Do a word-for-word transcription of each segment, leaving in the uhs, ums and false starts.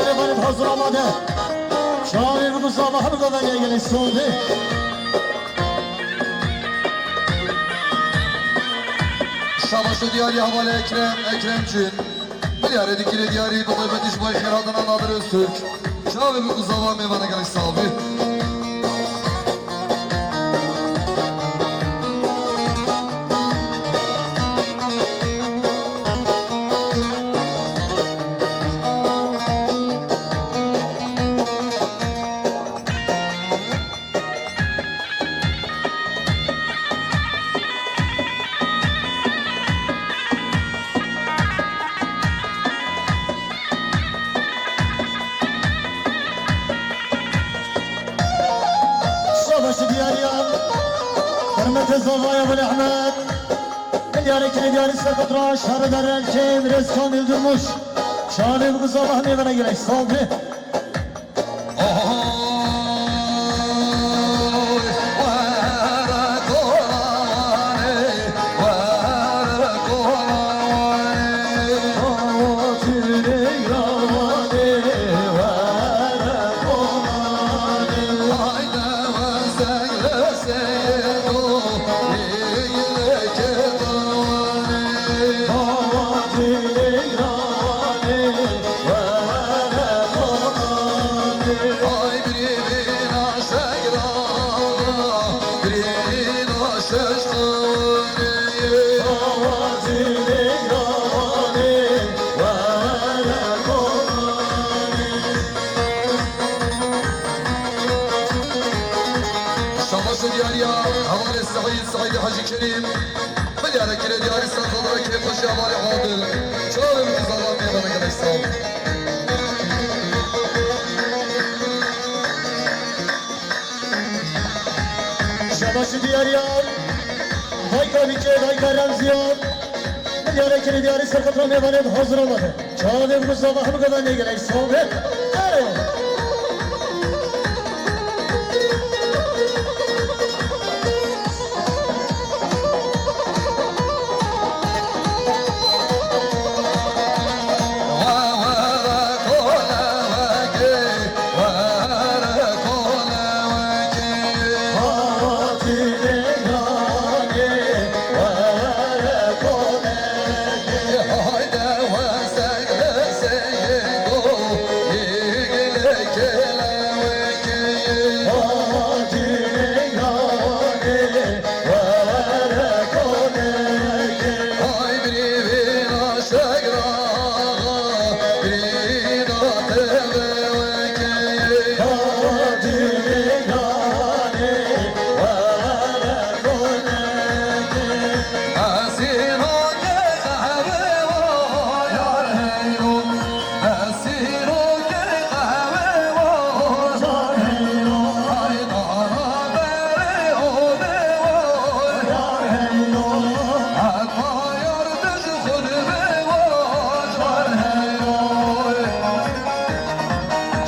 Benim hazır amade. Çağrı bu zaman bu kadar gel gel sondu. Şabaş û diyarî hevalê Ekrem, Ekremcîn. Milyarê dikirê diyarî bi taybetî ji bo xêr hatina Nadir Öztürk. Çavê bi ku zava mêvana gelek sax bî. Şabaş diyariyan. Hürmete zavaya Veli Ahmet. Diyarê kirê diyarî Serkot Raş, Harı Derelkê, Mirez Kamil Durmuş. Çavê bi zava hemê vene gelek. Sabi. Şabaş û diyariya hevalê Seîd, Seîdê Hecî Kerîm. Milyare kirê diyarî Serkot Raş, kêfxweşiya barê Adil. Çavê min zava mêvana gelek sax. Şabaş û diyariya dayka Bîçê, dayka Remziya. Milyare kirê diyarî Serkot Raş, mêvanê bi hazir amade. Çavê bi zava hemû gevan nêgirey sobe. Ero.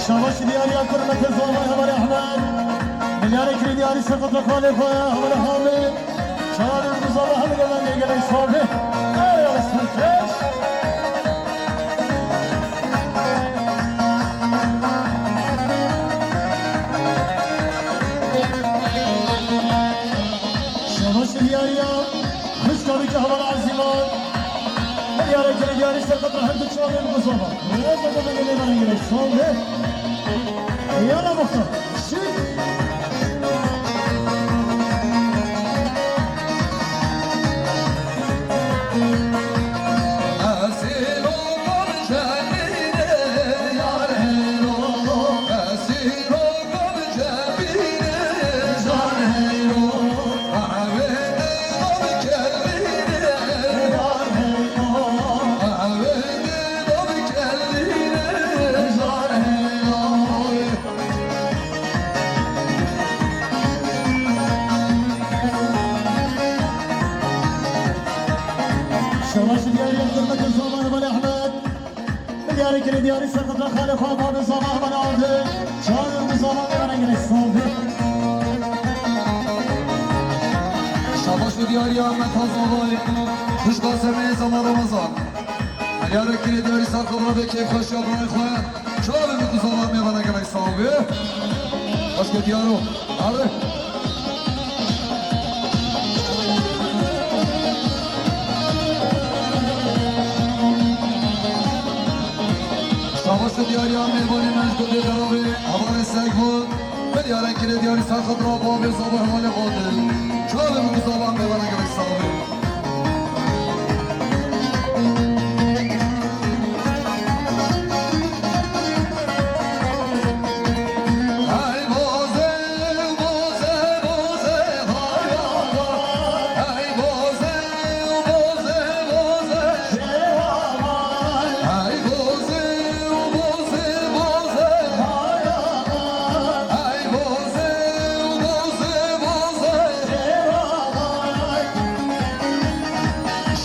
Şabaş diyariya kurmete zava hevalê Ehmed. Milyarê kirê diyarî Serkot Raş, xalê xwe hevalê Hamid. Çavê bi zava hemû gevan nêgirey sobe. Ero, serkeş. Şabaş diyariya. Xwişka wî ke hevala ezîman. Milyare kirê diyarî Serkot Raş, her du çavên bi zava. Rêz ve gelê me gelek. Sağ ol. Yala muxtar. Şî. Şabaş diyarî Ahmet Zalay Heval Ahmet. Milyarê kirê diyarî Serkot Raş, xalê xwe babê zava hevala Adil. Çavê bi zava me vane gelek sobe. Şabaş û diyarî Ahmet Hazalay. Xwişka Semê Zama Ramazan. Diyarê kirê diyarî ser xwe bavê keyfxweşiya birayê xwe. Çavê min ku zava mêvana gelek sax be. Xweşke diyaro. Abi. Şabaş û diyariya mêvanê me ji gundê Xeravê, hevalê Sekvan. Bi diyarê kirê diyarî ser xwe bira bavê zava hevalê Adil. Çavê min ku zava mêvana gelek sax be.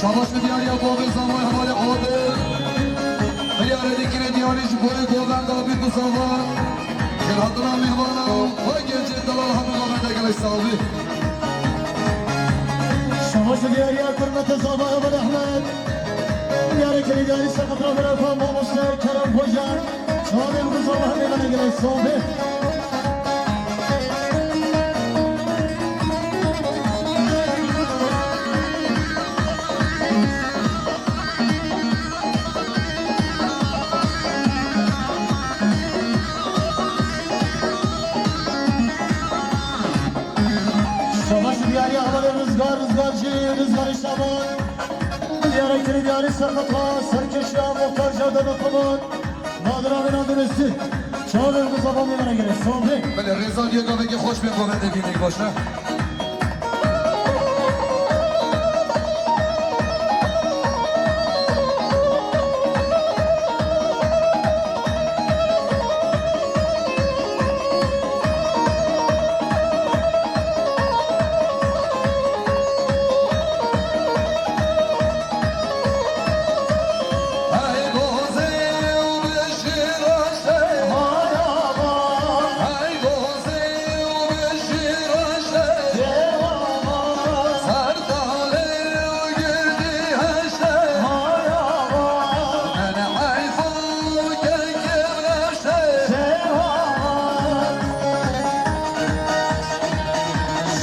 Şabaş û diyariya bavê zavayê hevalê Adil. Biryarê dikirê diyarî ji gorê govenda bî ku zava. Xêrhatina mêvana û xwe gencê delal hemû govenda gelek sax bî. Şabaş û diyariya kurmete zava hevalê Ehmed. Biryarê kirê diyarî seqet ra berafa mamoste Kerem Hoca. Çavê min ku zava hemê bene gelek sax be. Şabaş û diyariya hevalê Rizgar, Rizgarcî, Rizgarê Şaban. Diyarê kirê diyarî seqet ra serkeşiya Muxtar Cevdet Otoman. Nadir abi, Nadir Üstü. Çavê ku zava mêvana gelek sax be. Belê, rêza diye gavekî xweş bên govendê bînî baş e.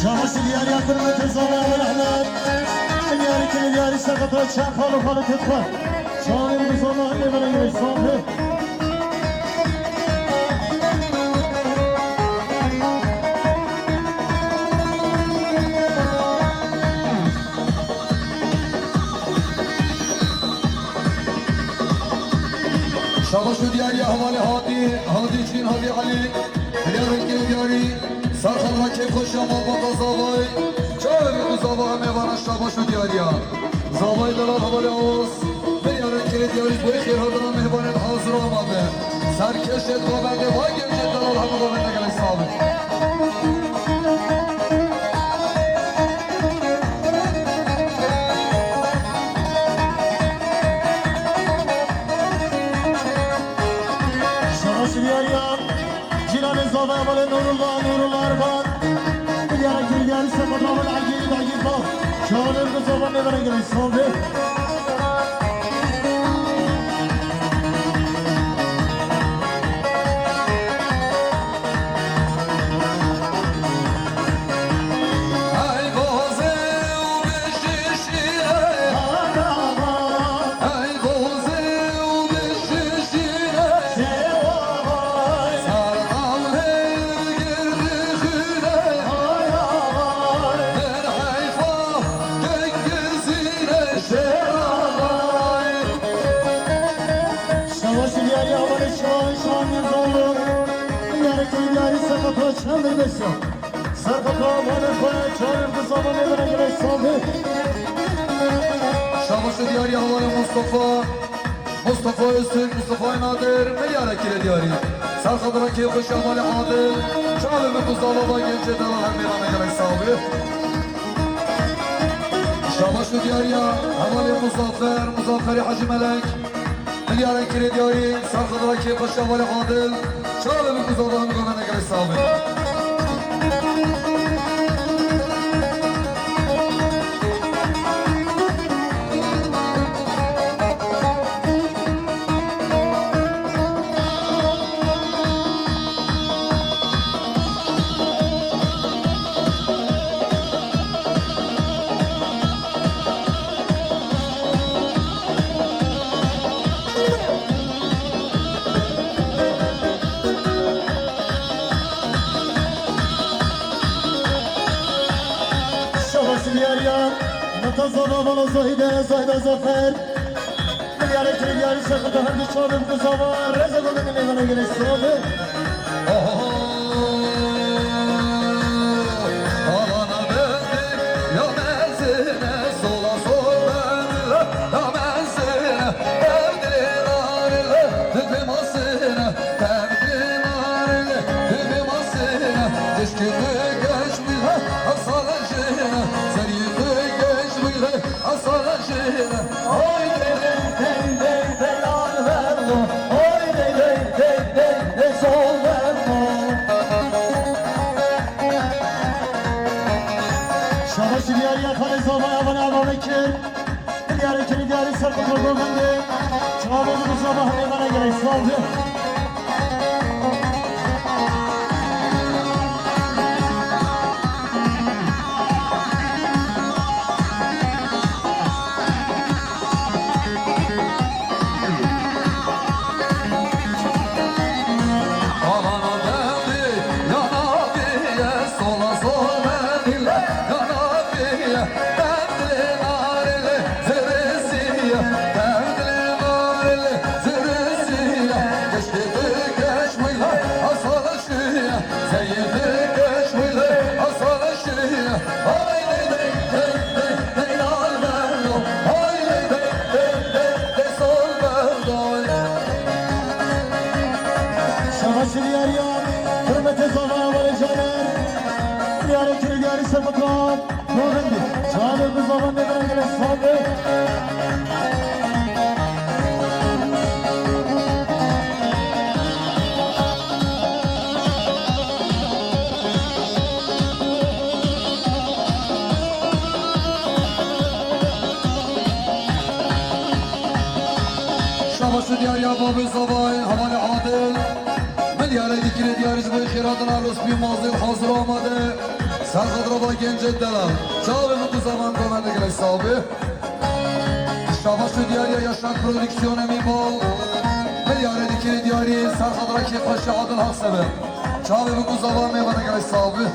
Şabaş û diyariya kurmete zava hevalê Ehmed. Diyarê kirê diyarî seqet ra çend xalo xalo têt xwe. Çavê min ku zava hemê bene gelek sax be. Şabaş û diyariya hevalê Hadî, Hadî Çîn, Hadî Elî. Diyarê kirê diyarî. Ser xwe ra keyfxweşiya malbata zavayê. Çavê min ku zava hemê vana şabaş û diyariya. Zavayê delal hevalê Awas. Biryarên kirê diyarî ji bo xêrhatina mêvanên hazir amade. Serkeşê govendê va gencê delal hemû govende gelek sax bin. Şabaş û diyariya. Cîranê zava hevalê Nurullah, Nurullah Erban. Diyara kirê diyarî seqet ra hevalê Egîd, Egîd Bab. Çavê min ku zava mêvana gelek sax be. Şabaş û diyariya hevalê Şivan, Şivan Mirzoğlu. Diyarê kirê diyarî seqet ra çend bes e. Serqeta hevalê xwe, çavê min ku zava mêvana gelek sax be. Şabaş û diyariya hevalê Mustafa, Mustafa Öztürk, Mustafa Nadir, biryarê kirê diyarî. Serqet ra keyfxweşiya hevalê Adil. Çavê min ku zava va gencê delal hemê vana gelek sax be. Şabaş û diyariya hevalê Muzaffer, Muzafferê Hacî Melek. Diyarên kirê diyarî, ser xwe ra keyfxweşiya hevalê Adil. Çavê min ku zava hemû govende gelek sax bin. Diyariya, Meta Zava, Vala Zahide, Zahide Zafer. Diyare kiri diyari sakata her du çavê bi zava, reze gobe ne mevana gele sabe. Oho, alana bende, ya benzine, sola sola, ya benzine, evdile, evdile, masine, evdile, evdile, masine, keşke de geç bile, asala jene, zerye de geç bile, asala jene. Oy dey dey dey dey dey al verdo. Oy dey dey dey dey dey sol verdo. Şabaş diyariya xalê zavaya bana bana kir. Diyarê kiri diyarê ser kutu govende. Çavê bu zava hemê bana gerek saldı. Şabaş diyariya, hürmetê zava, wale caner. Diyarê kiri diyarî ser mutfak. Govind, çavê bi zava nêvana gele sabe. Şabaş diyariya babê zavayê hevalê Adil. Min diyarê dikirê diyarî ji bo xêratina Losbî Mazî hazir amade. Ser xetra va gencê delal. Çavê min ku zaman govende gele sabe. Şabaş û diyariya Yaşar Prodüksiyonê Mîmal. Min diyarê dikirê diyarî ser xetra kêfxweşî Adil Haksebe. Çavê min ku zaman nêvana gele sabe.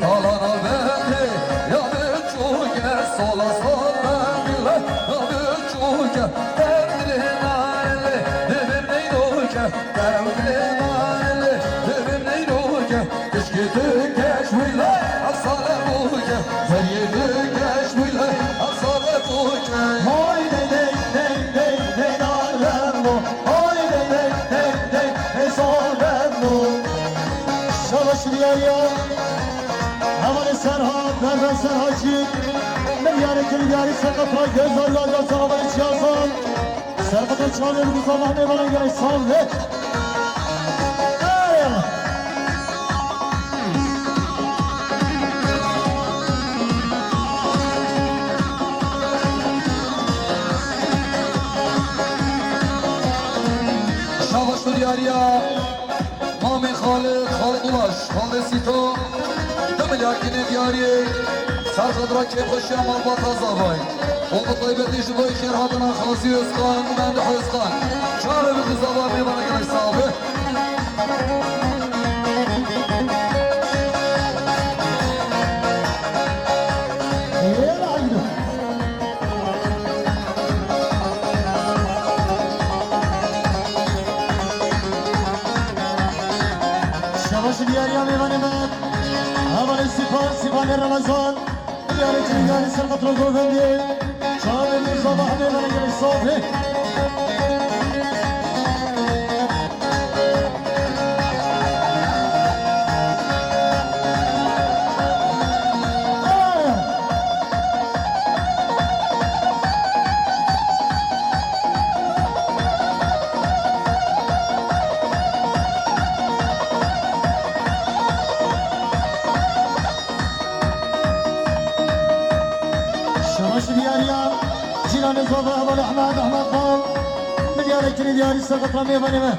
Talana bende ya biçûke, sola sola bile ya biçûke, derdine nale, devim neynoke, derdine nale, devim neynoke. Keşke tu keş wile, asale buke. Zerye tu keş wile, asale buke. Hay dey dey dey dey dey daremo. Hay dey dey dey dey dey soremo. Şabaş diyariya. Hevalê Serhat, Merdan Serhatçı. Min diyarê kir diyarî seqeta göz arı alda sana bana çiyazan. Serqeta çavê bi zava nêvana gerek sal ve. Şabaş û diyariya. Mamê Xalid, Xalid Ulaş, Xalid Sîto, du milyar kinê diyariyê, ser xetra kêfxweşiya malbata zavayê. Û bi taybetî ji bo xêrhatina Xazî Ozkan, Memduh Ozkan. Çavê bi zava mêvana gelek sabe. Şabaş diyariya mêvanê me. Hevalê Sîpan, Sîpanê Remezan. Diyarê çi diyarî ser qetra govendê. Çavê min zava hemê vere gelê safê. Şabaş diyariya, cîranê zava hevalê Ehmed, Ehmed Xan. Min diyarê kirî diyarî ser qetra mêvanê me.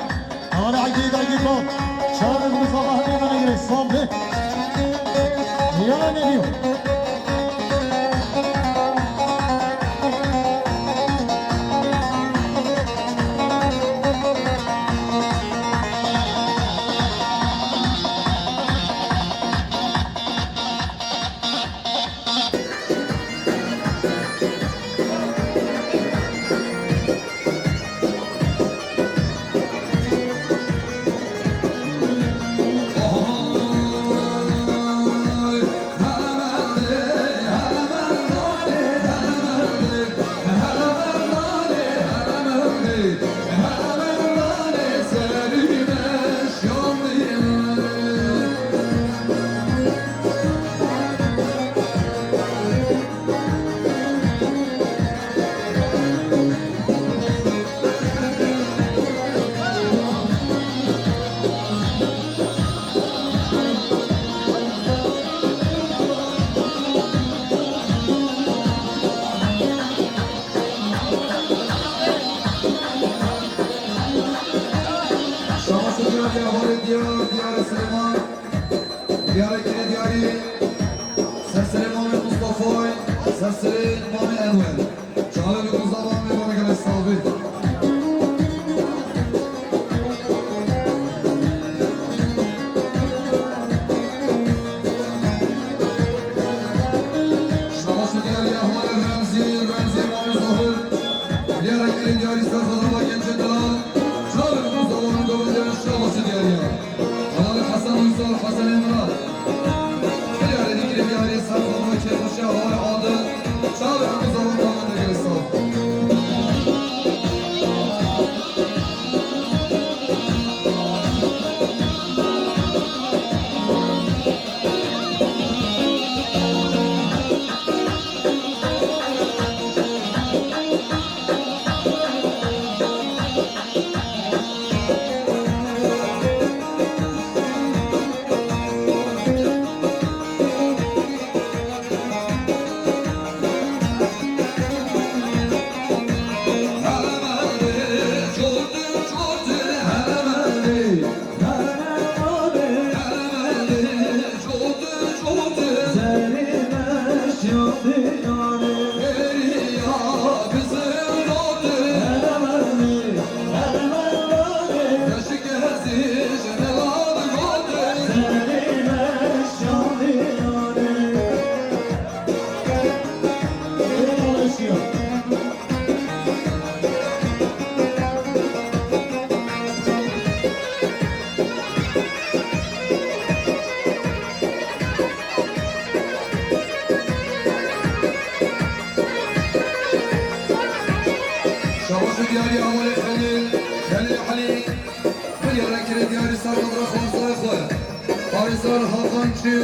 Hevalê Egîd, Egîd Xan. Çavê bi zava hemê me negirê, slam be. Yana ne diyor? Enwer. Çavê li ku zavan mêvanê gelek sal bî. Şabaş û diyarî hevalê Remzî, Remzî Mamê Zohir. Diyarek gelê diyarî ser xwe dava gencê delal. Çavê li ku zavan û govendê şabaş û diyarî ya. Hevalê Hesen Uysal, Hesen Emrah. Diyarê dikirê diyarê ser xwe dava kêfxweşiya hevalê Adil. Çavê li ku zavan govendê gelek sal. Şabaş û diyarî hevalê Xelîl, Xelîl Elî. Diyarê kirê diyarî ser xwe dira xwarzayê xwe. Parêzer Hakan Çî,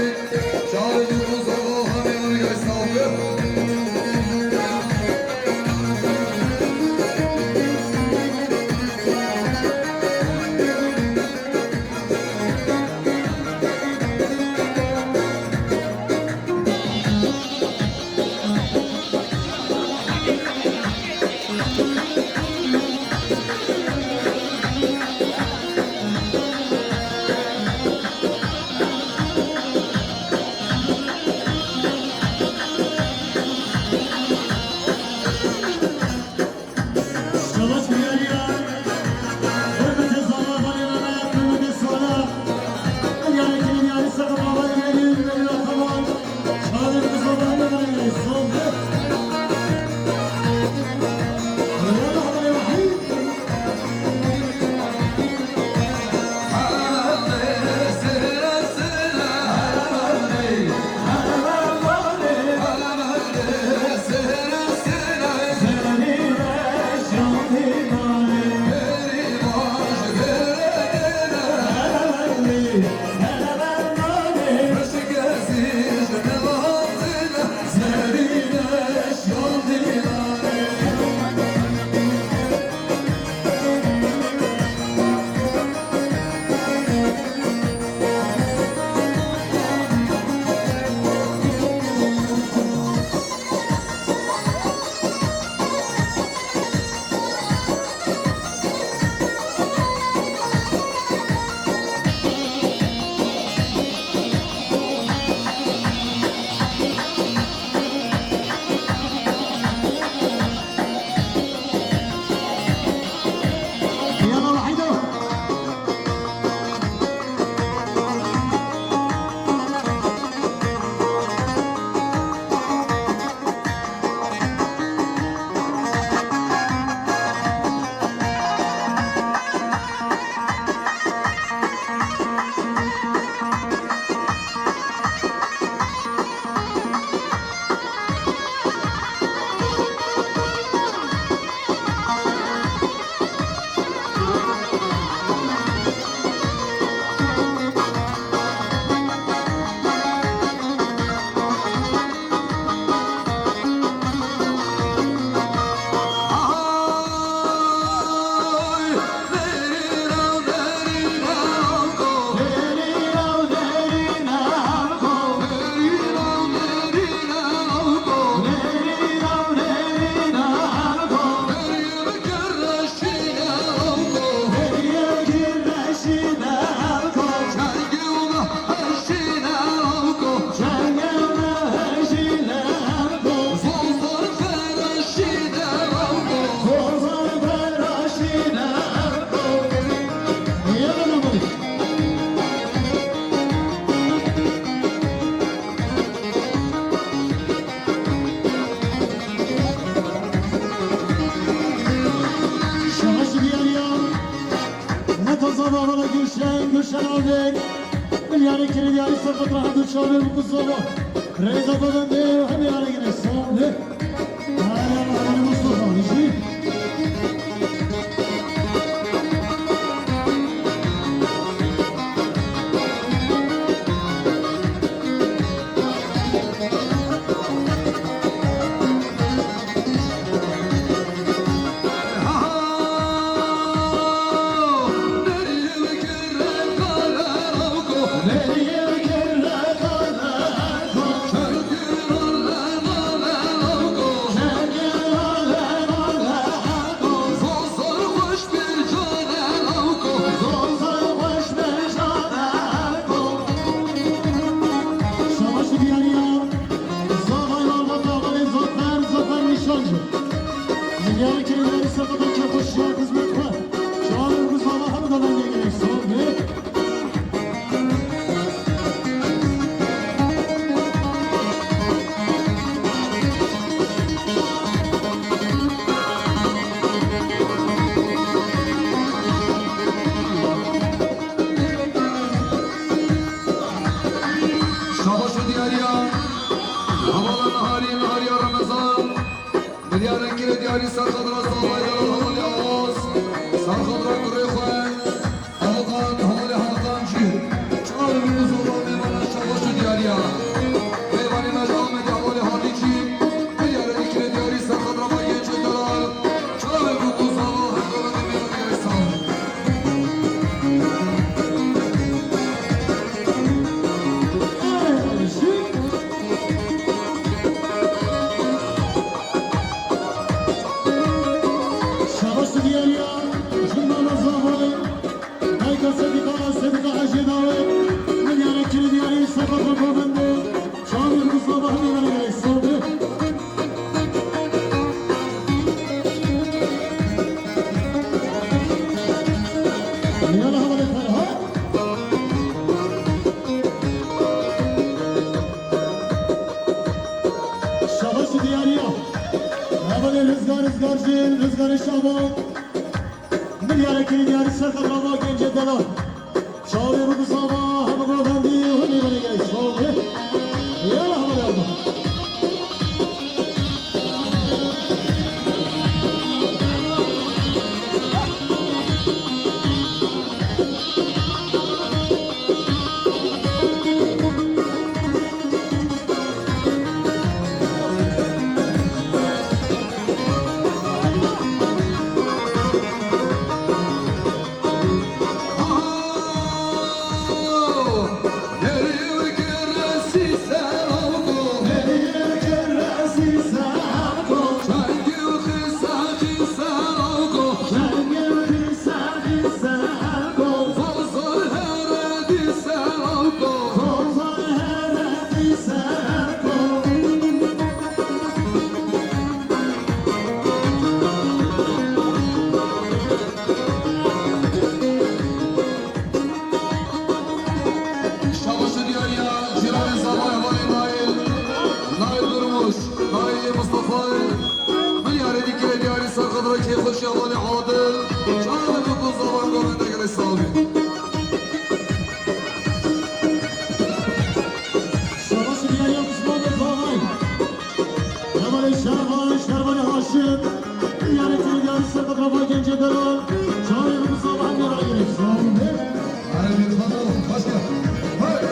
çavê dûr û zava hemê anî gay sal be. Gülşen abi, milyarê kirê diyarî ser xwe rahmet û çavê û kuzava. Rêza govendê û hemî arê girê sağ ol. Hale hale Mustafa Hicî. Şabaş diyariya. Zavay Malbat Ağabey Zafer, Zafer Nişancı. Milyarê kirê diyarî ser xwe, kêfxweşiya xizmet xwe. Çavê û zava hemû de bendê gerek sağ be. Şabaş û diyariya. Hevala niharî, nihariya Remezan. Milyarê kirê diyarî ser xwe dira zavayê de hevalê Awaz. Ser xwe dira kurê xwe. Avukat hevalê Hakan jî. Çavê min û zava mêvana şabaş û diyariya. Mêvanê me ji Amedê hevalê Halî jî. Milyarê kirê diyarî ser xwe dira va gencê delal. Çavê min û zava hemû me mêvanê sağ ol. Şabaş diyariya, jin mala zavayê, dayka Sedîqa, Sedîqa Hecê Dawê, milyarê kirê diyarî, Sedîqa Govendê, çavê min û zava hemî were gerek sağ be. Yala hevalê Ferhat. Şabaş diyariya. Hevalê Rizgar, Rizgar jî, Rizgarê Şaban. Milyarê kirê diyarî ser xwe dira va gencê delal. Çavê min û zava hemû govendî û hemî were gerek sağ be. Yala hevalê Erdoğan. Şabaş û diyariya cîranê zavayê hevalê Nail, Nail Durmuş, Nailê Mustafayê. Milyarê dî kirê diyarî ser xwe dira kêfxweşiya hevalê Adil. Çavê min û zava govendê gerek sağ be. Şabaş diyariya Osman Zavay. Hevalê Şervan, Şervanê Haşim. Milyarê kirê diyarî ser xwe dira va gencê delal. Çavê min û zava hemî were gerek sağ be. Erê Mîrxano, baş gel. Hey!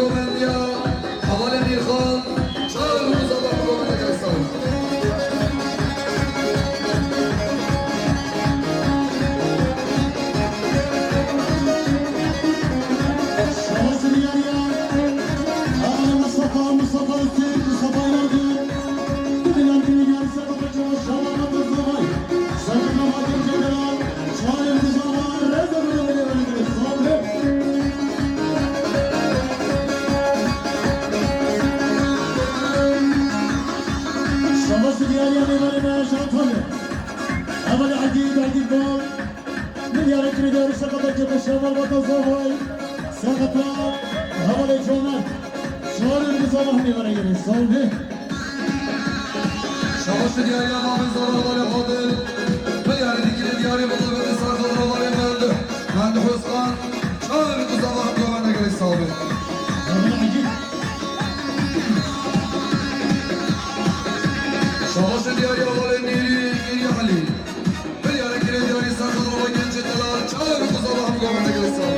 Govendiya, hevalê Mîrxan, çar û zava govendiya Gulîstan. Şabaş diyariya, hevalê Mustafa, Mustafa Hüseyin, Mustafa Yıldırım. Diyar, diyar, Şabaş diyariya, hevalê Govendiya, çar û zava govendiya Gulîstan. Şabaş diyariya, hevalê Şabaş diyariya, hevalê Edîb, Edîb Bal. Milyarê kirê diyarî seqeta Cebê Şemal Vata Zavay. Seqeta hevalê Comer. Çarê bi zava hemî vere yere. Sağ ol. Şabaş diyarî hevalê Zara hevalê Adil. Milyarê dî kirê diyarî Vata Vata Sar Xadra hevalê Mend. Mend Hoskan. Çarê bi zava hemî vere yere. Sağ ol. Hevalê Ecîb. Şabaş diyarî hevalê Nîrî, Nîrî Elî. Milyarê kirê diyarî ser xadra gencê delal, çarê bi zava hemî govendiya Gulîstan.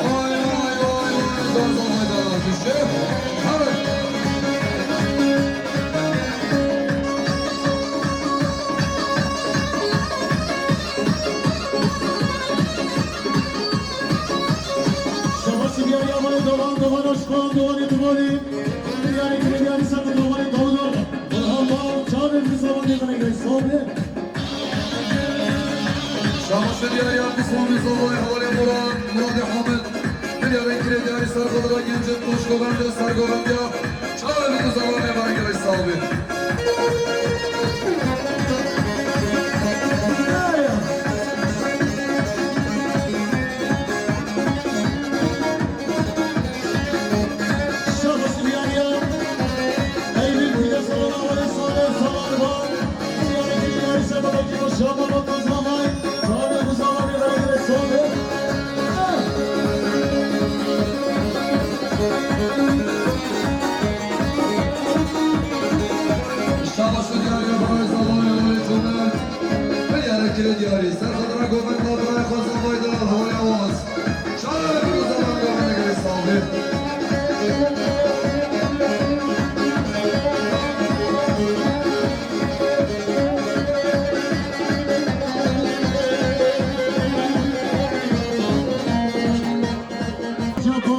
Vay, vay, vay, vay, zor zor vay, zor zor. Düştü. Hadi. Şabaş diyarî hevalê Dogan, Dogan Aşkan, Dogan Etibarî. Diyarî kirê diyarî ser Doganê Dawudor. Burhan Bal, çavê bi zava hemî vere yere. Sağ ol. Şabaş diyarî artîst Hamî Zavay, hevalê Murat, Muradê Hamid. Milyarê kirê diyarî ser xadra gencê Koçkovende, ser govendiya. Çavê bi zava hemî vere yere. Sağ ol. Şabaş diyarî, hevalê Zavay, hevalê Comer. Milyarê kirê diyarî. Ser xadra govend, xadra xwe zavay da, hevalê Awaz. Çarê bi zava govendiya Gulîstan. Japo,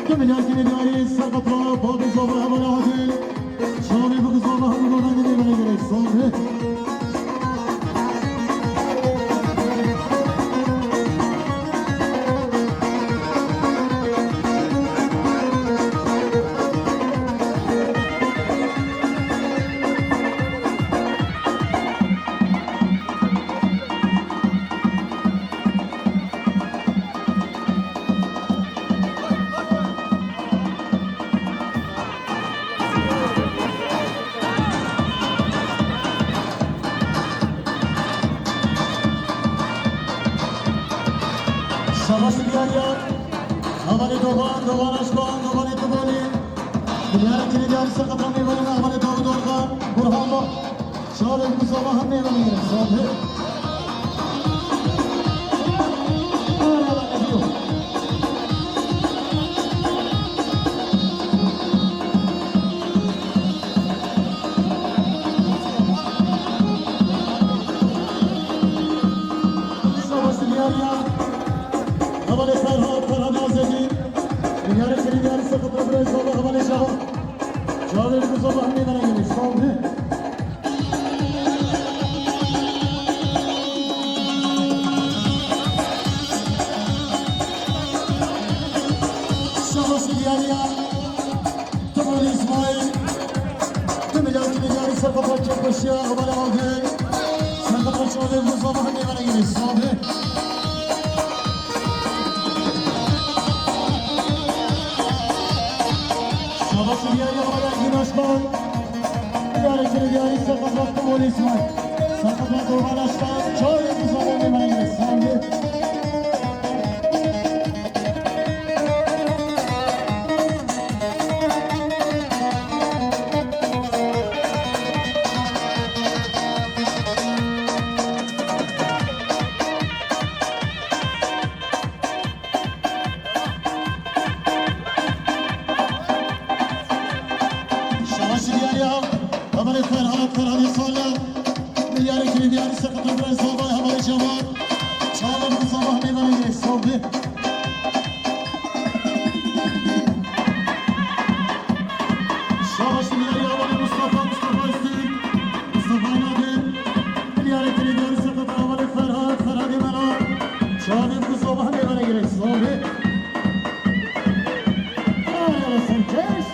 tu milyar kirê diyarî, seqeta, babê zava hevalê Adil. Çavê bi zava hemû govendiya vere yere. Sağ ol. Şabaş diyarî ya. Hevalê Dogan, Dogan Aşkan, Doganê Tibolî. Diyarê kirê diyarî seqeta mêvanê me, hevalê Dawud Orxan, Burhan Bal. Çavê bi zava hemî vere yere. Sağ ol. Şabaş diyarî ya. Hevalê Ferhat, Ferhat Azedî. Diyarê kirê diyarî seqeta birê zava hevalê Şaban. Çavê bi zava hemî vere yere. Sağ ol. Şabaş diyarî ya. Timur Îsmaîl. Tim milyar kirê diyarî seqeta kêfxweşiya hevalê Agil. Seqeta çavê bi zava hemî vere yere. Sağ ol. Şabaş diyarî hevalê Engin Aşkan. Diyarê kirê diyarî seqeta Timur Îsmaîl. Seqeta Dogan Aşkan. Çavê bi zava hemî vere yere. Sağ ol. Ferhat, Ferhat Salih. Milyarê kirî diyarî seqet û birez zava hevalê Cemal. Çavê bi zava hemê vere yê sovê. Şabaş milyarê hevalê Mustafa, Mustafa Öztürk. Mustafa Nadir. Milyarê kirî diyarî seqet hevalê Ferhat, Ferhatê Mela. Çavê bi zava hemê vere yê sovê. Ay, ay, sen kes.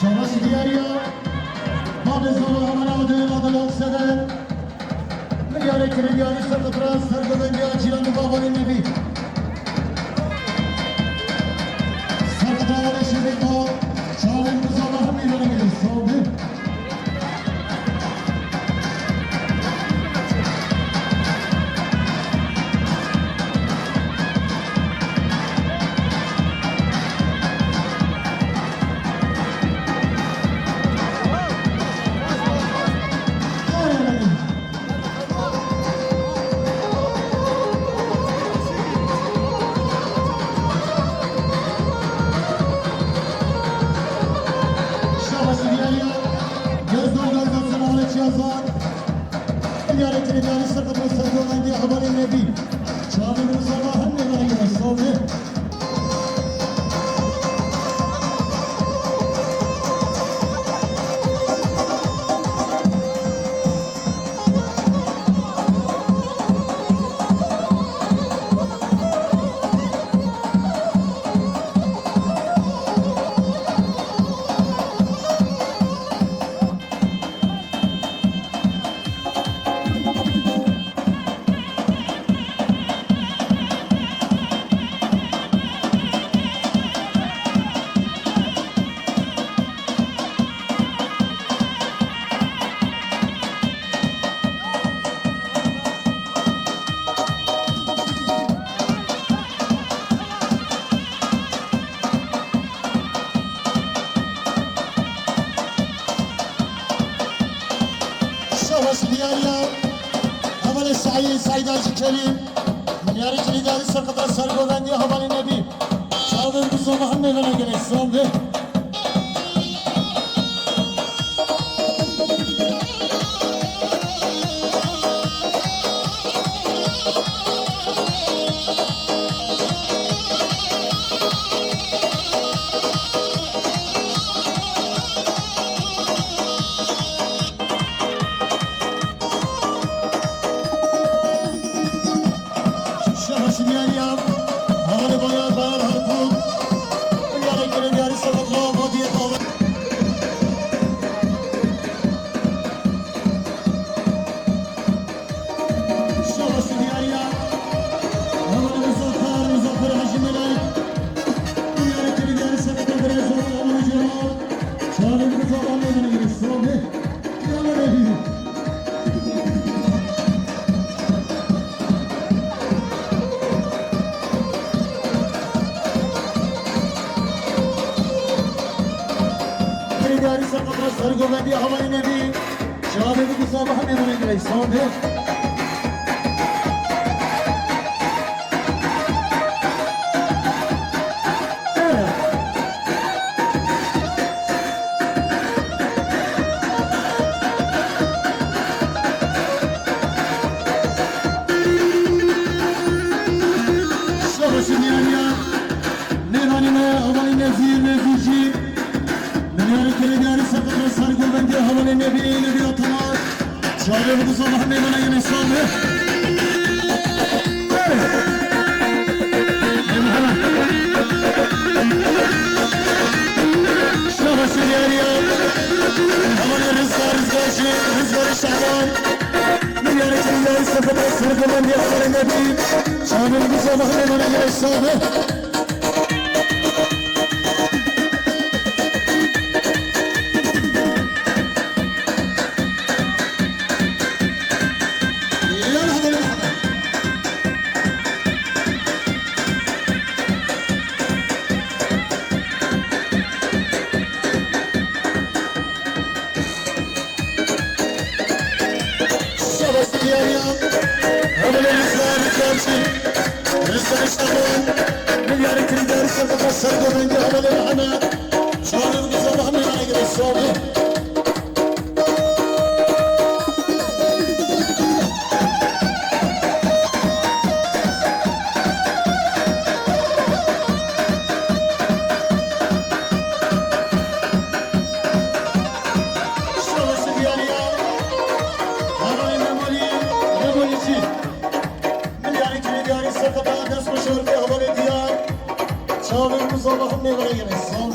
Şabaş diyariya. Babê zava hemen Adil, Adil Aksever. Milyarê kirî diyarî ser qitra, ser govendî Acîlan û Babanê Nebî. Ser qitra wale şevê ba, çavên bi zava hemî vere gelî. Sağ olun. Şabaş diyariya. Göz dön göz dön sen Ahmet Yazan. Milyarê kirî diyarî ser qitra, ser govendî hevalê Nebî. Çavê bi zava hemê vere gelî. Sağ olun. Şabaş diyariya. Hevalê Saîd, Saîd Hacî Kerîm. Milyarê kirî diyarî ser qitra, ser govendî hevalê Nebî. Çavê bi zava hemê vere gelî. Sağ olun. Şabaş diyariya. Hevalê Bayar, Bayar Harpûn. Milyarê kirî diyarî ser qitra, Vadiyê Dawî. Şabaş diyariya. Hevalê Muzaffer, Muzaffer Hacî Melek. Milyarê kirî diyarî ser qitra, Muzaffer Hacî Melek. Çavê bi zava hemê vere gelî. Sağ olun. Kirî diyarî ser qitra, ser govendî hevalê Nebî. Çavê bi zava hemê vere gelî. Sağ olun. Şabaş diyariya. Mêvanê me, hevalê Nezîr, Nezîrcî. Milyarê kirî diyarî ser qitra, ser govendî hevalê Nebî, Nebî Ataman. Çavê bi zava hemê vere gelî. Sağ olun. Şabaş diyariya. Hevalê Rizgar, Rizgarcî, Rizgarê Şaban. Milyarê kirî diyarî ser qitra, ser govendî hevalê Nebî. Çavê bi zava hemê vere gelî. Sağ olun. Milyarê kirî diyarî ser xeta ser govendî hevalê Mihemed. Çavê bi zava hemê anegire sabe. Şoreşê diyarî ya. Hevalê Memolî, Memolî çî. Milyarê kirê diyarî ser xeta dest xweş û hevalê diyar. Çavê û zava hemê vere yene. Sağ ol.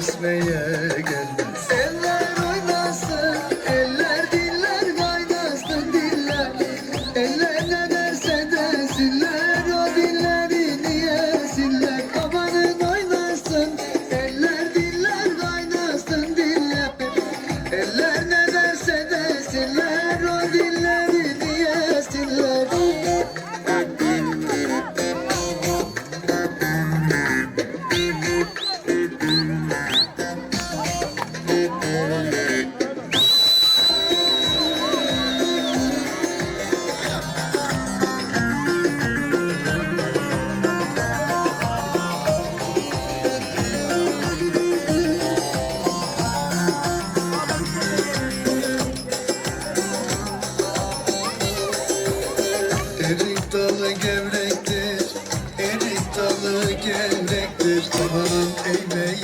Kesmeye gelmez. Eller oynasın, eller diller kaynasın diller. Eller ne derse desinler, o dillerini yesinler. Amanın oynasın, eller diller kaynasın diller. Eller ne derse desinler, o dillerini yesinler. Erik dalı gevrektir, erik dalı gevrektir. Aman eymeye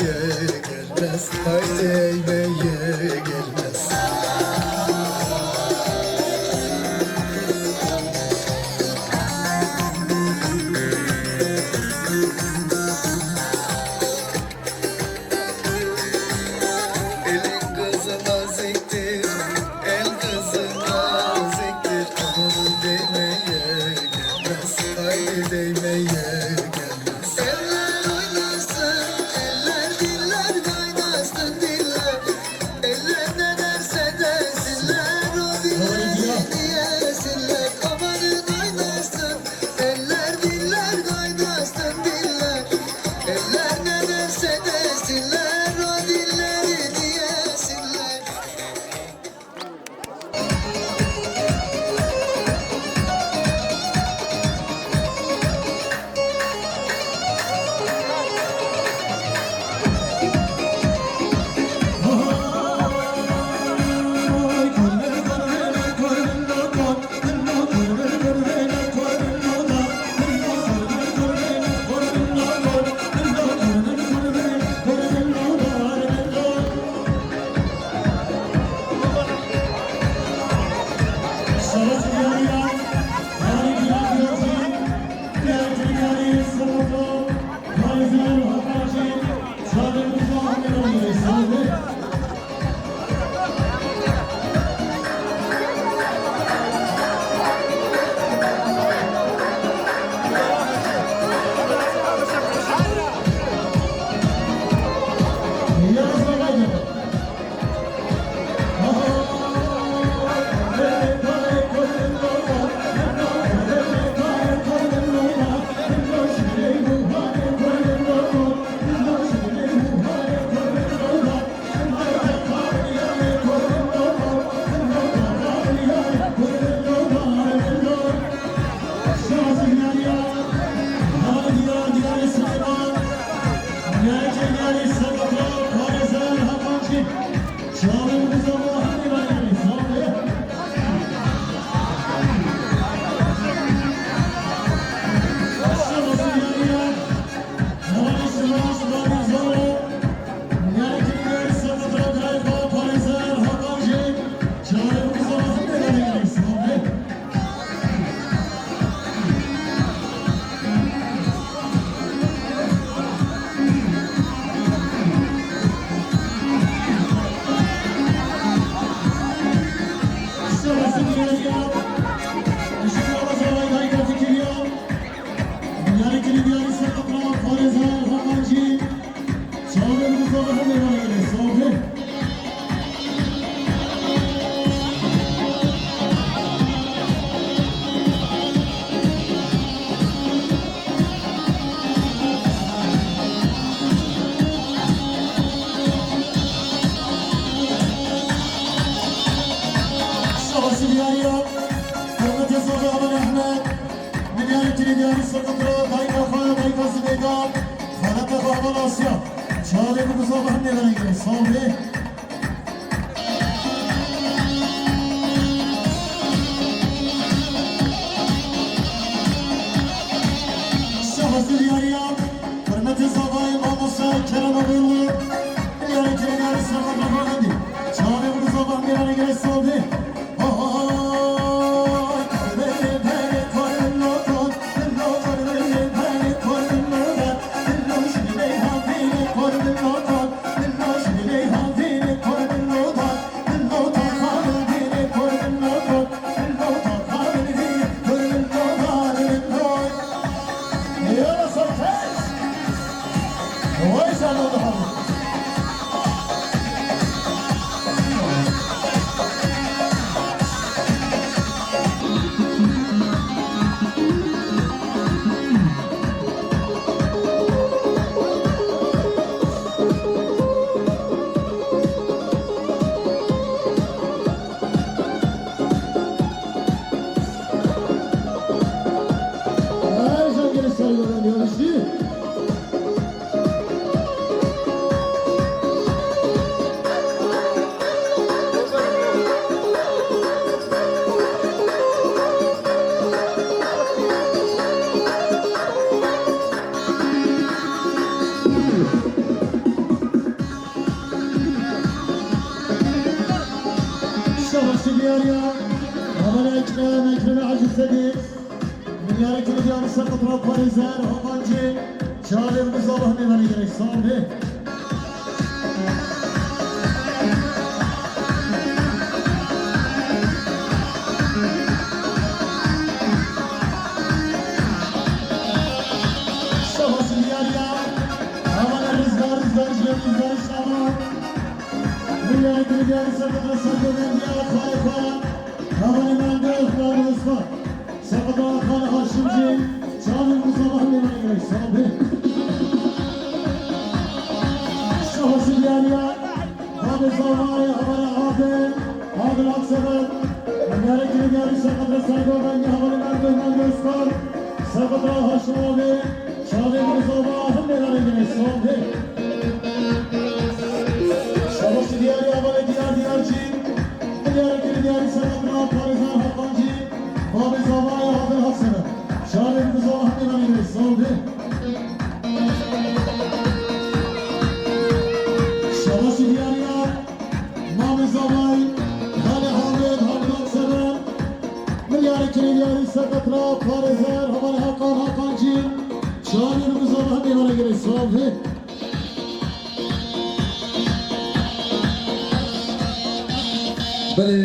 gelmez, haydi eymeye gelmez. Elin kızı naziktir, el kızı naziktir. Aman değmeye gelmez, haydi değmeye gelmez. Eller oynasın, eller diller kaynasın diller. Eller ne derse desinler, o dillerini yesinler. Amanın oynasın, eller diller kaynasın diller. Eller ne derse desinler, o dillerini yesinler. Şahsî diyariya, hurmetê Zava Aman Ehmed, milyarê kirê diyarî Sirqitro, dayika xwe, dayika Zibêda, xaleta xwe Aman Asya. Çavê bi guza bi hemdê ve rengê, sağ olun. Şahsî diyariya, hurmetê Zavayê mamoste Kerem Abêlli, milyarê kirê diyarî Sirqitro Xwendî. Çavê bi guza bi hemdê ve rengê, sağ olun. Hevalê Ekrem, Ekrem Hacî Sedî. Milyarê kirî diyarî ser qatra parêzer, Hakan Cî. Çavê bi zava hemê venê gerek, sağ ol. Şahasî diyarî ya. Hevalê Rizgar, Rizgar, Rizgar, Rizgar, Şama. Milyarê kirî diyarî ser qatra ser govendiya xwayê xwe. Hevalê Mendo, Mendo Rizgar. Seqet Axa Xan Haşimcî, çavê bi zava hemê venê gerek, sağ ol. Şahasî diyarî ya, babê zavayê hevalê Adil, Adil Aksever, milyarê kirî diyarî seqet re sergo vengê hevalê Mendo, Mendo Rizgar, seqet re Haşim abi, çavê bi zava hemê venê gerek, sağ ol. Şahasî diyarî ya, hevalê Diyar Diyarcî, milyarê kirî diyarî seqet re parêzer Hakan Cî, babê zavayê Adil Aksever. Çavê bi zava hemê venê gerek, sağ ol. Şahasî diyarî ya, mamê zavayê, Xalê Hamid, Hamid Aksever. Milyarê kirî diyarî seqet re parêzer, hevalê Hakan, Hakan Cî. Çavê bi zava hemê venê gerek, sağ ol. Belê.